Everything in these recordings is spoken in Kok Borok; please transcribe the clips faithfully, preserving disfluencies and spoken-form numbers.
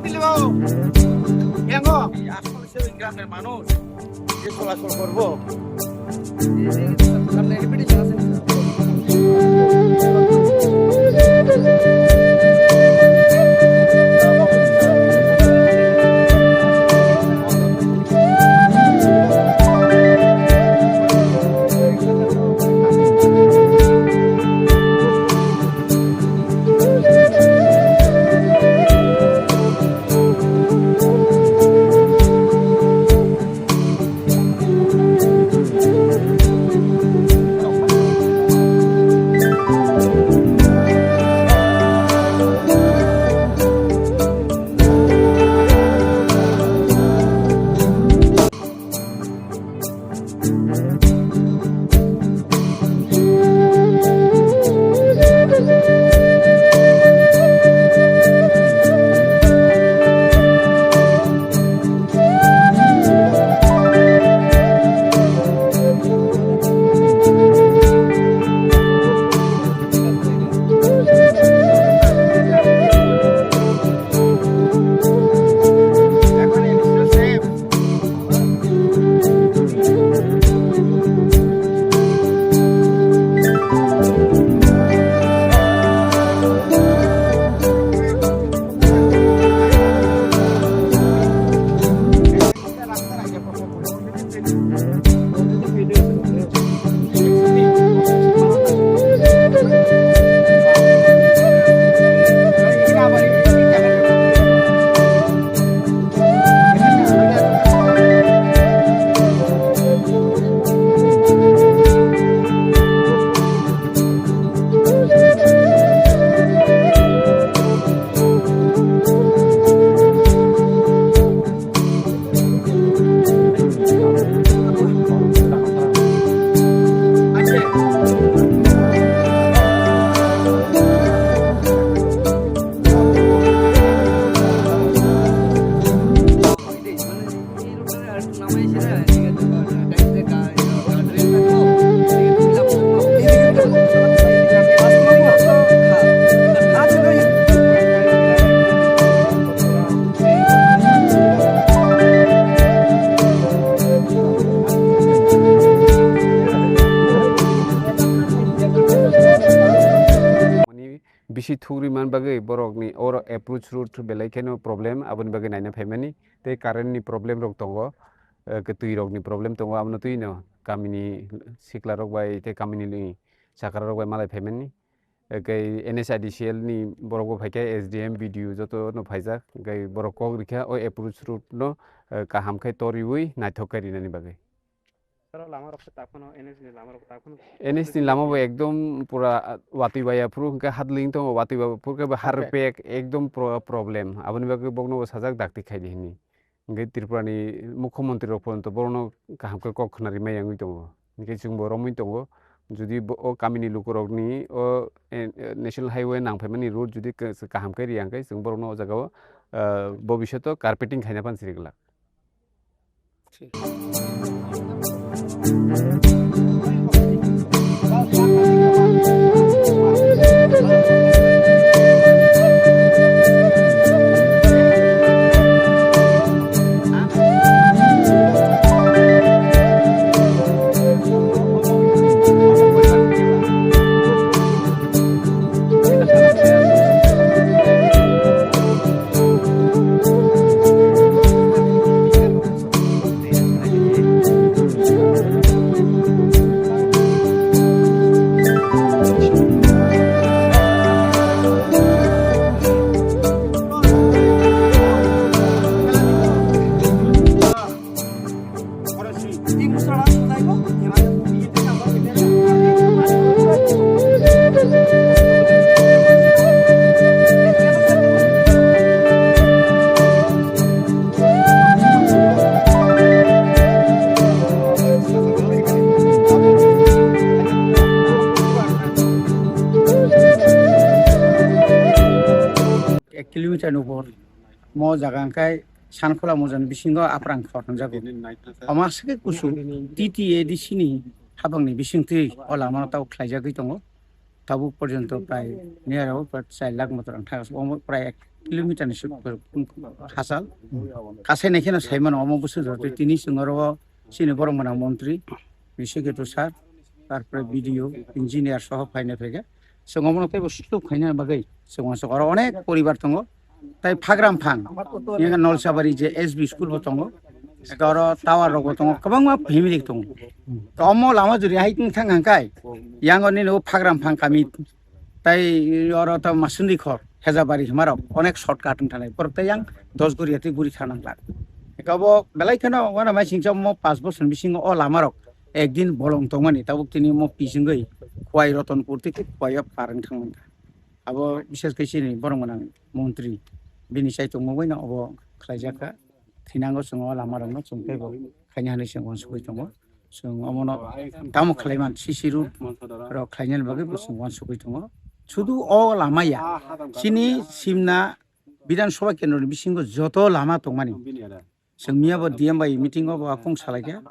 Hello. Yango. এই আসানসোল গ্রামের মানুষ যে চলাচল করবো। Bisi thugri man bagwi borokni oro approach road belai kheno problem, aboni bagwi naina phaimani. Tei current ni problem rok tongo, eh, twi rok ni problem tongo, abono twi no kamini sikla rok bai tei kamini sakra rok bai malai phaimani. Tei N H I D C L ni borok bo phaikha, S D M, B D O joto no phaijak, tei borok kok rikha o approach road no, eh, kaham khe toriwi naithok khe rinani bagwi. Sir, lama rok se takhwno, N H ni lama rok takhwno. N H ni lama bo ekdom pura, ah, watwi baya phuru hwnkhe hadling tongo, watwi ba phuru khe bo harpek ekdom pro-, problem. Aboni bagwi bokno bo sajak dakti khaidi hini. Hwnkhe Tripura ni mukhyamantri rok porjonto borokno kaham khe kok khna rimai yangwi tongo. Hwnkhe chwngbo romwi tongo. Jodi bo, o kamini lukurokni o, eh, National Highway nangphaimani road jodi ka-, kaham khe riya hwnkhe chwng borokno o jagao, ah, bobishoto carpeting khaina phan siri glak. Ek kilometer ni upor. Mo jaga hwnkhe Sankhula mojani bisingo aprang khor hwnjago. Omo aswk khe kusu T T A D C ni habangni bisingtwi o lamano tabuk khlaijagwi tongo. Tabuk porjonto prai near about prai char lakh motor ang thang, omo prai ek, kilometer ni suk hachal. Kasai nai kheno sai mano omo bwswk jora twi tini chwng oro chini borok mwnang montri Nishiketu sir, tarpore B D O, engineer soho phainai phaikha. Chwng omono teibo sujuk khaina bagwi chwng uansuk oro onek poribar tongo. Tai Phagram phang, yang Nolsabari je S B school bo tongo. Eka oro tower rok bo tongo, kwbangma family tongo. To omo lama juri hai tong thang hangkai, yang oni no Phagram phang kami tai oro to Masundi khor, Hejabari himarok onek shortcut wng thanai. Borok tai yang dos guri ati guri thang nang kha. Eka bo belai kheno wana mai singcha mo pas bosor bisingo o lama rok ekdin bolong tongmani, tabuk tini mo pisingwi Khwai Rotonpur tei Khwai o par wng thang mankha. Abo bishes khe chini borok mwnang montri bini chaitung mungwi no obo khlaijak kha. Thinango chwng o lama rok no chwng teibo khaina hinwi chwng uansugwi tongo. Chwng omono tamo khlaiman C C road rok khlainani bagwi bo chwng uansugwi tongo. Sudu o lama ya, chini Simna Bidhan Sabha Kendro ni bisingo joto lama tongmani. Chwng miya bo D M bai meeting o bo aphung salaikha,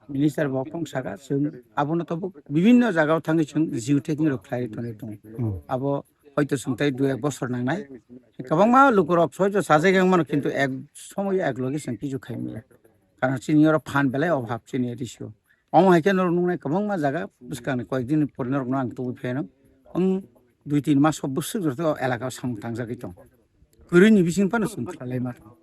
minister bo aphung saka, chwng abono tabuk bibinno jaga o thangwi chwng geotaging rok khlai tonwi tongo. Hmm. Abo hoito chwng tai dui ek bosor nangnai. Kwbangma lukurok soijo sajagwi wngmano, kintu ek somoyo ek loge chwng kichu khai manya. Karon chini oro phan belai obhab chini area o. Omo hai khe norok nuknai kwbangma jaga bwskangni koyekdin pore norokno ang tubui phaino. Wng dui tin mas o bwswk jora tei o elaka o samung tangjagwi tong. Kwrwini bising phano chwng khlailai ma tong.